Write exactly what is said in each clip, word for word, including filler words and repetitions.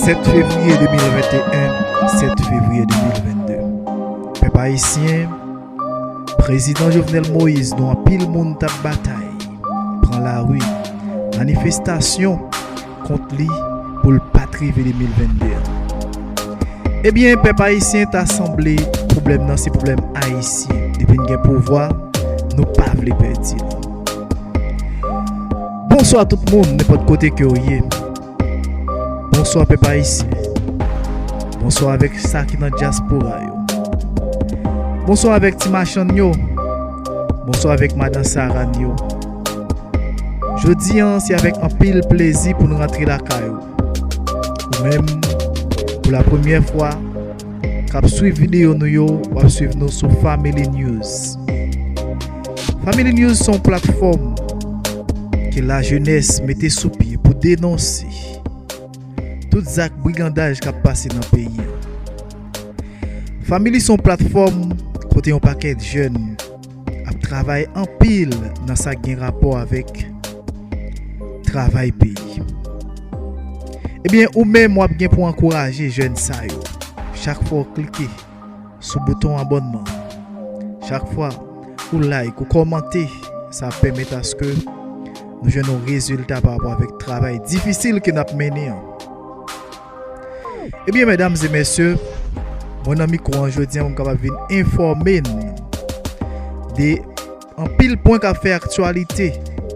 Sèt fevriye de mil venteyen, sèt fevriye de mil vennde. Pèp ayisyen, prezidan Jovenel Moïse, nou anpil moun t ap batay, pran lari, manifestasyon kont li pou l pa t rive de mil vennde an. Ebyen, pèp ayisyen, ta sanble pwoblèm nan se pwoblèm ayisyen. Depi n gen pouvwa, nou pa vle pèdi l. Bonswa tout moun, nenpòt kote ke w ye. Bonswa pèp ayisyen. Bonswa avèk sa ki nan dyaspora yo. Bonswa avèk ti machann yo. Bonswa avèk madan Saran yo. Jodi an, se avèk anpil plezi pou n rantre lakay ou. Ou menm, pou la premyè fwa, k ap swiv videyo nou yo, w ap swiv nou sou Family News. Family News se yon platfòm ke lajenès mete sou pye pou denonse tout zak brigandaj k ap pase nan peyi an. Family se yon platfòm kote yon pakèt jèn ap travay anpil nan sa k gen rapò avèk travay peyi. Ebyen, ou menm w ap gen pou ankouraje jèn sa yo chak fwa w klike sou bouton abònman. Chak fwa ou like, ou kòmante, sa ap pèmèt aske nou jwenn yon rezilta pa rapò avèk travay difisil ke n ap mennen an. Ebyen, medam e mesye, mwen nan mikwo an jodi an pou m kapab vin enfòme n de anpil pwen k ap fè aktyalite,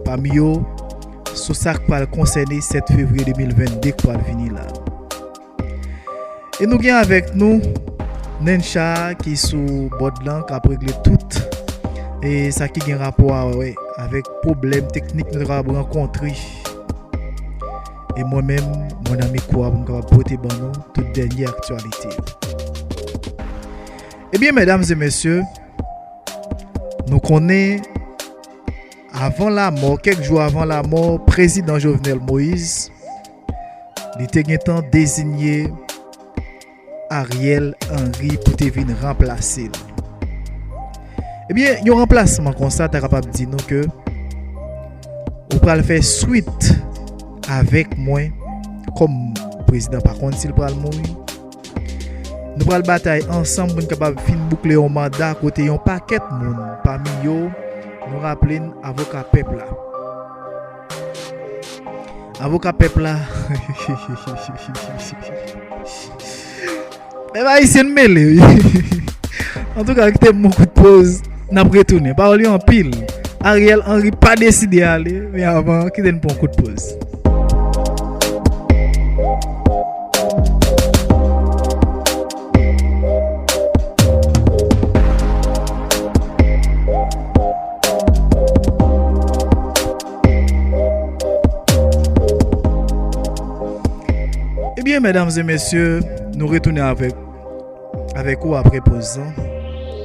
pami yo sou sa k pral konsène sèt fevriye de mil vennde k pral vini la. E nou gen avèk nou Nencha ki sou bòd lan, k ap regle tout e sa ki gen rapò a wè avèk pwoblèm teknik nou ta kapab rankontre. E mwen menm, mwen nan mikwo a pou m kapab pote ban nou tout dènye aktyalite yo. Ebyen, medam e mesye, nou konnen avan lamò, kèk jou avan lamò prezidan Jovenel Moïse, li te gentan deziye Ariel Henry pou te vin ranplase l. Ebyen, yon ranplasman konsa ta kapab di nou ke ou pral fè swit avèk mwen, kòm prezidan pa konn si l pral mouri. Nou pral batay ansanm pou n kapab fin boukle yon manda kote yon pakèt moun, pami yo, nou raple n avoka pèp la. Avoka pèp la. Pèp ayisyen mele, wi. Antouka, kite m pran kout poz, n ap retounen. Pawòl yo anpil. Ariel Henry pa deside ale, men avan, kite n pran kout poz. Ebyen, medam e mesye, nou retounen avèk, avèk ou apre poz lan,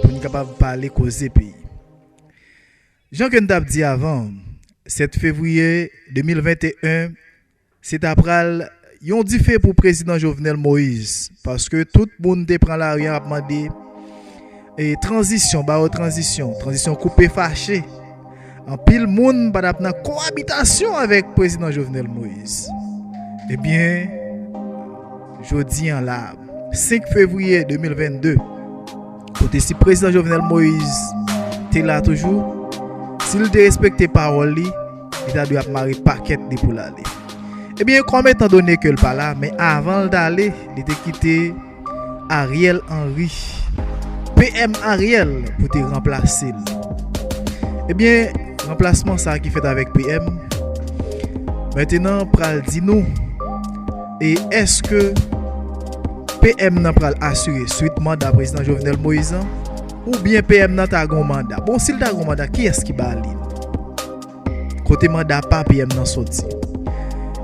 pou n kapab pale koze peyi. Jan ke n t ap di avan, sèt fevriye de mil venteyen, se ta pral yon dife pou prezidan Jovenel Moïse, paske tout moun te pran lari an ap mande e tranzisyon, ba yo tranzisyon, tranzisyon koupe fache. Anpil moun pa t ap nan kowabitasyon avèk prezidan Jovenel Moïse. Ebyen, jodi an la, senk fevriye de mil vennde, kote si prezidan Jovenel Moïse te la toujou, si l te respekte pawòl li, li ta dwe ap mare pakèt li pou l ale. Ebyen, kòm etan done ke l pa la, men avan l t ale, li te kite Ariel Henry, P M Ariel, pou te ranplase l. Ebyen, ranplasman sa a ki fèt avèk P M, mentenan pral di nou, e èske P M nan pral asire swit manda prezidan Jovenel Moïse an, oubyen P M nan ta gon manda? Bon, si l ta gon manda, kiyès ki ba li l? Kote manda pa P M nan soti?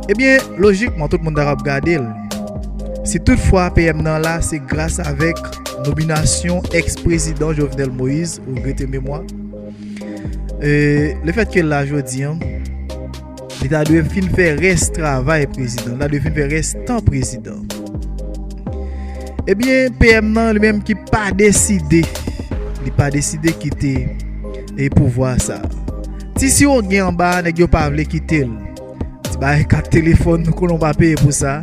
Ebyen, lojikman, tout moun ta ap gade l. Si toutfwa P M nan la, se gras avèk nominasyon èks-prezidan Jovenel Moïse, ou regrete memwa. E, lefètke l la jodi an, li ta dwe fin fè rès travay prezidan, li ta dwe fin fè rès tan prezidan. Ebyen, P M nan, li menm ki pa deside, li pa deside kite e pouvwa sa. Ti siwo gen anba, nèg yo pa vle kite l. Ti bagay kat telefòn, nou konnen w pa peye pou sa.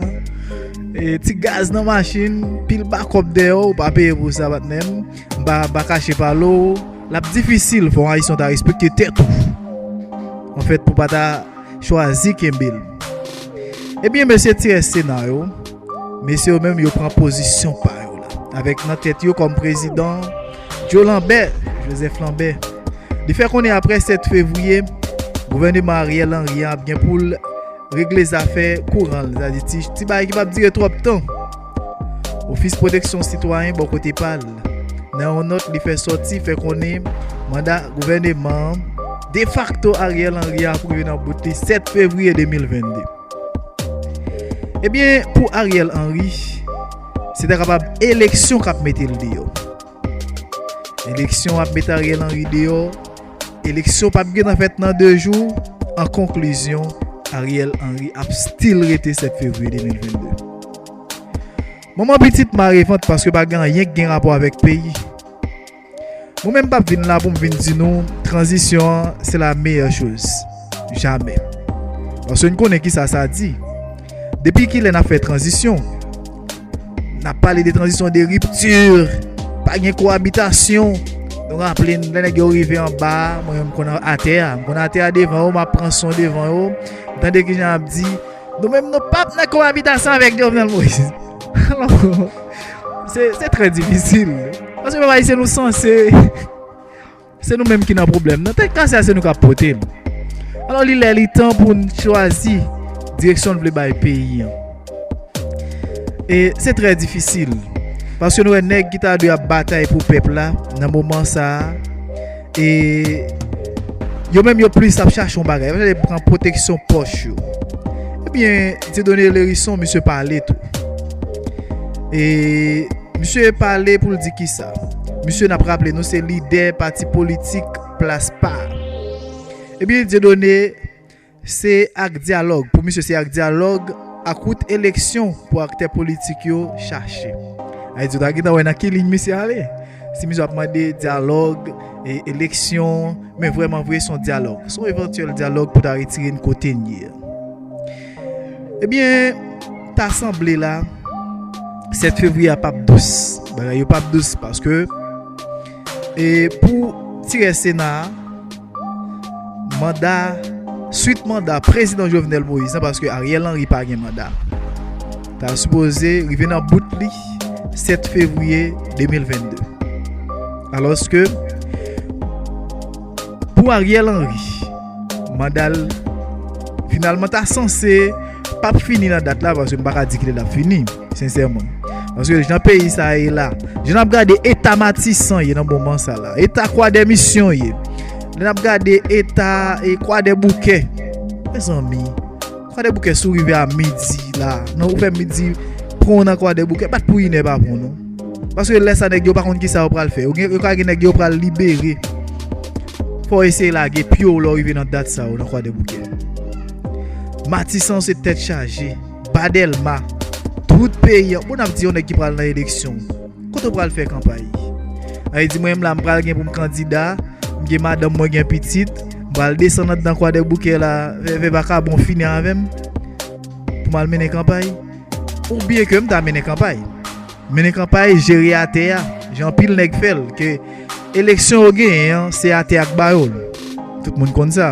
E ti gaz nan machin, pil bakòp dèyè w, ou pa peye pou sa, patnè m. M pa, m pa kache pale w, l ap difisil fò w Ayisyen ta respekte tèt ou. Anfèt, pou pa ta chwazi kenbe l. Ebyen, mesye Ti Rès Sena yo, mesye yo menm, yo pran pozisyon pa yo la. Avèk nan tèt yo kòm prezidan Joe Lambert, Joseph Lambert. Li fè konnen apre sèt fevriye, gouvèneman Ariel Henry an ap gen pou l regle zafè kouran l, sa di ti, ti bagay ki p ap dire twòp tan. Ofis Pwoteksyon Sitwayen bò kote pa l, nan yon nòt li fè sòti, fè konnen manda gouvèneman defakto Ariel Henry a ap rive nan bout li sèt fevriye de mil vennde. Ebyen, pou Ariel Henry, se ta kapab eleksyon k ap mete l deyò. Eleksyon ap met Ariel Henry deyò. Eleksyon p ap gentan fèt nan de jou. An konklizyon, Ariel Henry ap still rete sèt fevriye de mil vennde. Manman pitit mare vant paske pa gen anyen k gen rapò avèk peyi. Mwen menm p ap vin la pou m vin di nou tranzisyon an se la meyè choz. Jamè. Paske n konnen kisa sa di. Depi kilè n ap fè tranzisyon? N ap pale de tranzisyon, de ripti, pa gen kowabitasyon. Nou raple n, lè nèg yo rive anba a, mwen menm m konn atè a. M konn atè a devan yo, m ap pran son devan yo. M tande kijan y ap di, nou menm nou p ap nan kowabitasyon avèk Jovenel Moïse. Alò, se, se trè difisil. Paske pèp ayisyen nou sanse, se nou menm ki nan pwoblèm nan. Tèt kase a, se nou k ap pote l. Alò, li lè, li tan pou n chwazi direksyon n vle bay peyi an. E se trè difisil. Paske nou wè nèg ki ta dwe ap batay pou pèp la nan moman sa a, e yo menm yo plis ap chache yon bagay. Yo pran pwoteksyon pòch yo. Ebyen, Dieudonné Lherisson, misye pale tou. E misye pale pou l di kisa? Misye, n ap raple nou, se lidè pati politik Plas Pa. Ebyen, Dieudonné, se ak dyalòg. Pou misye, se ak dyalòg, ak wout eleksyon pou aktè politik yo chache. Sa vle di, w ta gentan wè nan ki liy misye ale. Si misye ap mande dyalòg, e, eleksyon, men vrèman vre, se yon dyalòg. Se yon evantyèl dyalòg pou ta retire n kote n ye a. Ebyen, ta sanble la, sèt fevriye a p ap dous. Bagay yo p ap dous paske, e, pou Ti Rès Sena a, manda, swit manda prezidan Jovenel Moïse an, paske Ariel Henry pa gen manda, ta sipoze rive nan bout li sèt fevriye de mil vennde. Alòske, pou Ariel Henry, manda l finalman ta sanse p ap fini nan dat la, paske m pa ka di kilè l ap fini, sensèman. Paske jan peyi sa a ye la, jan n ap gade eta Matisan ye nan moman sa la, eta Kwadèmisyon ye, lè n ap gade eta, e, Kwadèboukè, mezanmi, Kwadèboukè, si w rive a midi la, nan ou fè midi, pran w nan Kwadèboukè, pa t pou inè pa pran w non. Paske lè sa nèg yo pa konn kisa yo pral fè. Yo gen, yo ka gen nèg yo pral libere. Fò w eseye lage pye w lè w rive nan dat sa yo nan Kwadèboukè. Matisan se tèt chaje, ba Dèlma, tout peyi an. Bon, n ap di yon nèg ki pral nan eleksyon. Kote w pral fè kanpay? Sa vle di mwen menm la, m pral gen pou m kandida, m gen madanm mwen, gen pitit, m pral desann anndan Kwadèboukè la, fè, fè vakabon fini avè m, pou m al mennen kanpay? Oubyen ke m ta mennen kanpay? Mennen kanpay, jere atè a, jan anpil nèg fè l, ke eleksyon yo genyen an, se atè a k ba yo l. Tout moun konn sa.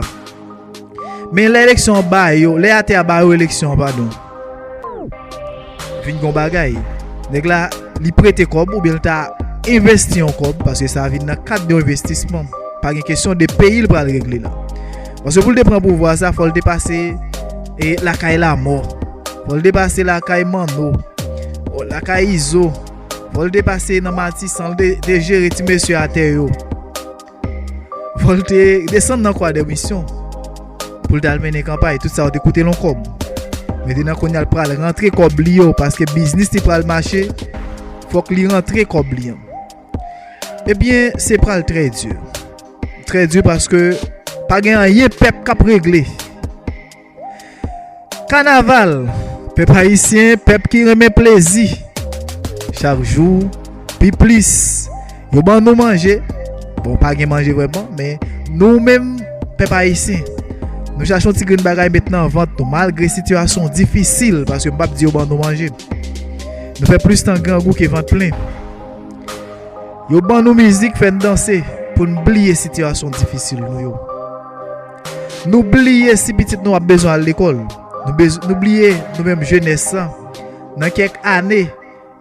Men lè eleksyon an ba yo, lè atè a ba yo eleksyon an, padon, vin gon bagay. Nèg la, li prete kòb oubyen l ta envesti yon kòb, paske sa vin nan kad de yon envestisman. Pa gen kesyon de peyi l pral regle la. Paske pou l te pran pouvwa sa, fò l te pase, e, lakay Lamò. Fò l te pase lakay Manno. Lakay Izo. Fò l te pase nan Matisan, l te, te jere ti mesye atè yo. Fò l te desann nan Kwadèmisyon pou l t al mennen kanpay. Tout sa yo te koute l yon kòb. Mentnan kounye a l pral rantre kòb li yo, paske biznis li pral mache, fòk li rantre kòb li an. Ebyen, se pral trè di. Trè di paske pa gen anyen pèp k ap regle. Kanaval, pèp ayisyen, pèp ki renmen plezi. Chak jou, pi plis. Yo ban nou manje. Bon, pa gen manje vrèman, men nou menm, pèp ayisyen, nou chache yon ti grenn bagay met nan vant nou, malgre sitiyasyon difisil, paske m p ap di yo ban nou manje. Nou fè plis tan grangou ke vant plen. Yo ban nou mizik, fè n danse pou n bliye sitiyasyon difisil nou yo. Nou bliye si pitit nou ap bezwen al lekòl. Nou, bez, nou bliye nou menm jenès la. Nan kèk ane,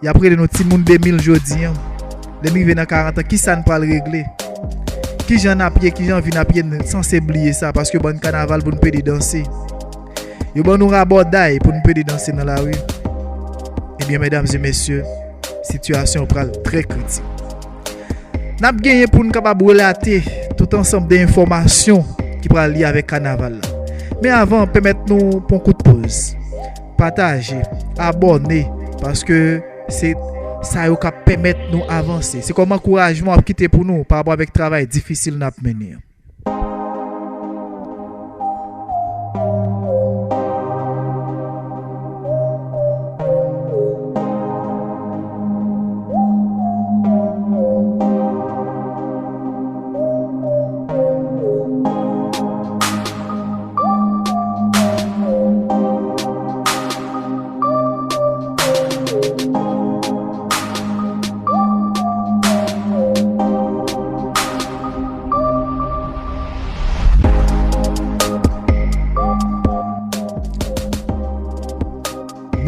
y ap rele nou timoun de mil jodi an. Lè n rive nan karant an, kisa n pral regle? Kijan n ap ye, kijan vi n ap ye, n sanse bliye sa, paske yo ban n kanaval pou n pede danse. Yo ban nou rabòday pou n pede danse nan lari. Ebyen, medam e mesye, sitiyasyon an pral trè kritik. N ap genyen pou n kapab relate tout ansanm de enfòmasyon ki pral lye avèk kanaval la. Men avan, pèmèt nou pran kout poz. Pataje, abòne, paske se sa yo k ap pèmèt nou avanse. Se kòm ankourajman w ap kite pou nou pa rapò avèk travay difisil n ap mennen an.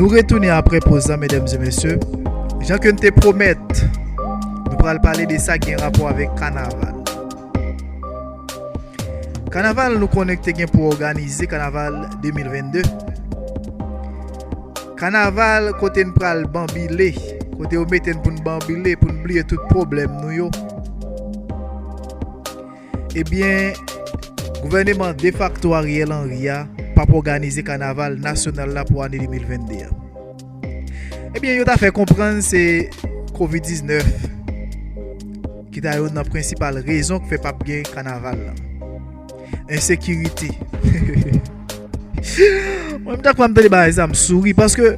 Nou retounen apre poz la, medam e mesye. Jan ke n te pwomèt, nou pral pale de sa ki gen rapò avèk kanaval. Kanaval, nou konnen ki te gen pou òganize, kanaval de mil vennde. Kanaval kote n pral banbile, kote yo mete n pou n banbile, pou n bliye tout pwoblèm nou yo. Ebyen, gouvèneman defakto Ariel Henry a p ap òganize kanaval nasyonal la pou ane de mil vennde a. Ebyen, yo ta fè konprann se kovid diznèf ki ta youn nan prensipal rezon k fè p ap gen kanaval la. Ensekirite. Mwen, m ta kwè m tande bagay sa, m souri, paske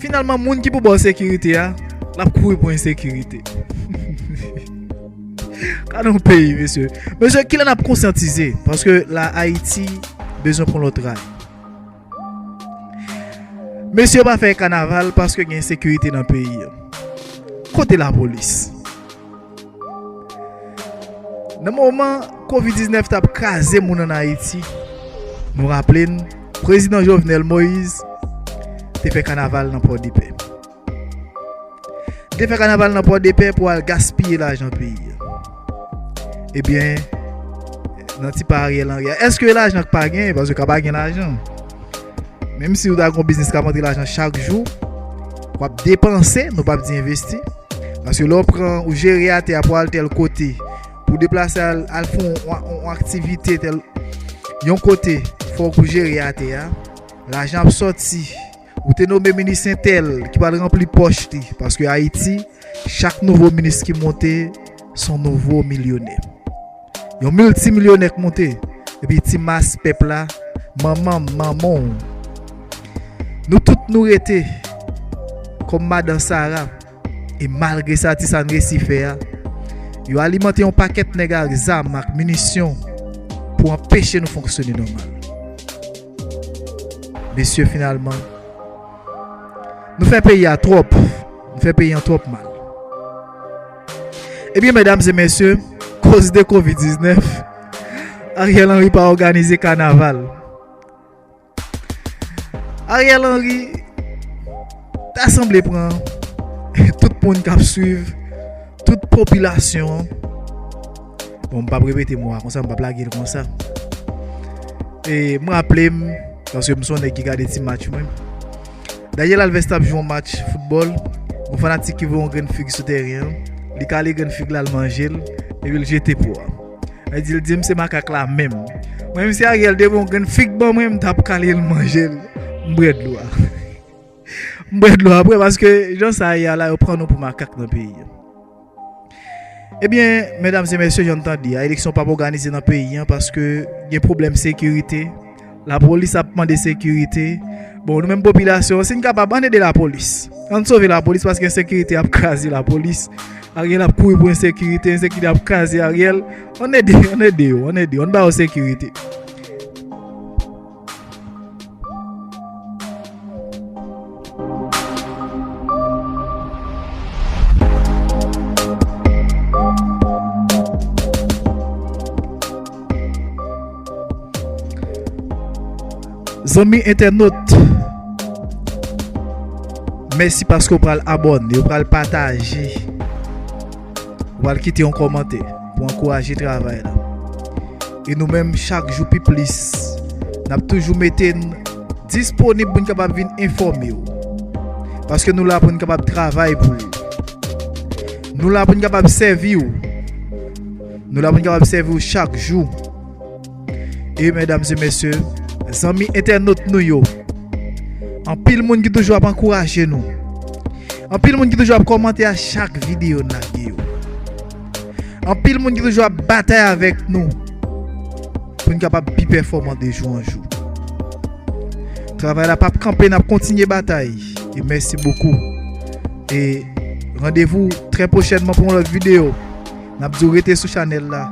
finalman, moun ki pou ba w sekirite a, l ap kouri pou ensekirite. Gade yon peyi, mesye. Mesye, kilè n ap konsyantize? Paske la, Ayiti bezwen pran lòt ray. Mesye, yo pa fè kanaval paske gen ensekirite nan peyi a. Kote lapolis? Nan moman kovid diznèf t ap kraze moun ann Ayiti, nou raple n, prezidan Jovenel Moïse te fè kanaval nan Pòdepè. Li te fè kanaval nan Pòdepè pou al gaspiye lajan peyi a. Ebyen, nan ti pa Ariel Henry a, èske lajan k pa genyen? Paske ka pa gen lajan. Menm si ou ta gon biznis k ap antre lajan chak jou, w ap depanse, nou p ap di envesti. Paske lè w pran, ou jere atè a pou al tèl kote, pou deplase al, al fè yon, yon, yon aktivite tèl, yon kote, fòk ou jere atè a. Lajan ap sòti. Ou te nome minis entèl ki pral ranpli pòch li. Paske Ayiti, chak nouvo minis ki monte, se yon nouvo milyonè. Yon miltimilyonè k monte. Epi ti mas pèp la, manman m, manman w. Nou tout nou rete kòm madan Sara. E malgre sa, ti sa n resi fè a, yo alimante yon pakèt nèg ak zam, ak minisyon pou anpeche nou fonksyone nòmal. Mesye, finalman, nou fè peyi a twòp. Nou fè peyi an twòp mal. Ebyen, medam e mesye, koz de kovid diznèf, Ariel Henry pa òganize kanaval. Ariel Henry ta sanble pran tout moun k ap swiv, tout popilasyon an. Bon, m p ap repete mo a konsa, m p ap lage l konsa. E m raple m, paske m se yon nèg ki gade ti match mwen. Daniel Alves t ap jwe yon match foutbòl, yon fanatik ki voye yon grenn fig sou teren an, li kale grenn fig la, l manje l, epi l jete po a. Li di, l di, "M se makak la menm." Mwen menm, si Ariel te voye yon grenn fig ban mwen, m t ap kale l, manje l, m bwè dlo a. M bwè dlo a apre, paske jan sa ye a la, yo pran nou pou makak nan peyi a. Ebyen, medam e mesye, jan n tande a, eleksyon p ap òganize nan peyi an paske gen pwoblèm sekirite. Lapolis ap mande sekirite. Bon, nou menm popilasyon, si n kapab, ann ede lapolis. Ann sove lapolis paske ensekirite ap kraze lapolis. Ariel ap kouri pou ensekirite, ensekirite ap kraze Ariel. Ann ede, ann ede yo, ann ede yo, ann ba yo sekirite. Zanmi entènot, mèsi paske w pral abòne, w pral pataje, w pral kite yon kòmantè pou ankouraje travay la. E nou menm, chak jou pi plis, n ap toujou mete n disponib pou n kapab vin enfòme w. Paske nou la pou n kapab travay pou ou. Nou la pou n kapab sèvi w. Nou la pou n kapab sèvi w chak jou. E medam e mesye, zanmi entènot nou yo, anpil moun ki toujou ap ankouraje nou. Anpil moun ki toujou ap kòmante a chak videyo n lage yo. Anpil moun ki toujou ap batay avèk nou pou n kapab pi pèfòman de jou an jou. Travay la p ap kanpe, n ap kontinye batay. E mèsi bokou. E randevou trè pwochènman pou yon lòt videyo. N ap di w rete sou chanèl la.